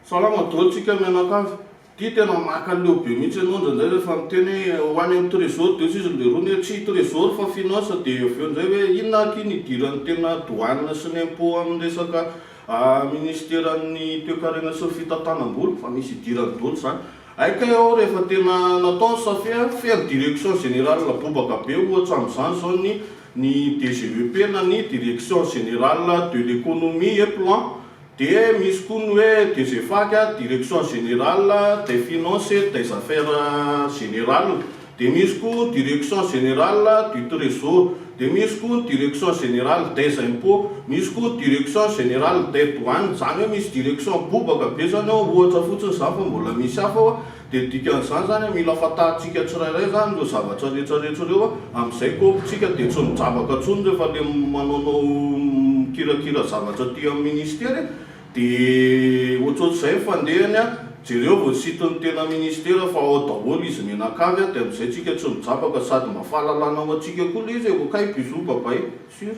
Salama daholo tsika mianakavy. Ty tena maka leo be mihitsy ianao indraindray rehefa miteny hoe ho any amin'ny trésor dia hozy izy lerony hoe tsy trésor fa finance dia avy eo indray hoe inona aky ny idiran'ny tena douane sy ny impôt amin'ny resaka ministeran'ny toekarena sy ny fitantanam-bola fa misy idirany daholo izany. Hay kay ao rehefa tena natao ny safe a, feno direction générale bobaka be ohatra amin'izany izao ny ny DGEP na ny direction générale de l'économie et plan. Dia misy koa ny hoe DGFAC, Direction Générale des Finances et des Affaires Générales, dia misy koa Direction Générale du Trésor, dia misy koa ny Direction Générale des Impôts, misy koa ny Direction Générale des Douanes, izany hoe misy direction bobaka be izany ao, ohatra fotsiny izany fa mbola misy hafa ao, dia ny dikan'izany izany mila fantarintsika tsirairay izany ireo zavatra rehetra rehetra ireo, amin'izay kaopintsika dia tsy mijabaka intsony rehefa le manaonao mikirakira zavatra aty amin'ny ministera e, dia ohatsohatr'izay ny fandehany an, jereo vao ny site-n'ny tena ministera fa ao daholo izy mianakavy an, dia amin'izay tsika tsy mijabaka sady mba fahalalana ho antsika koa le izy e, okay bisous babay, sur.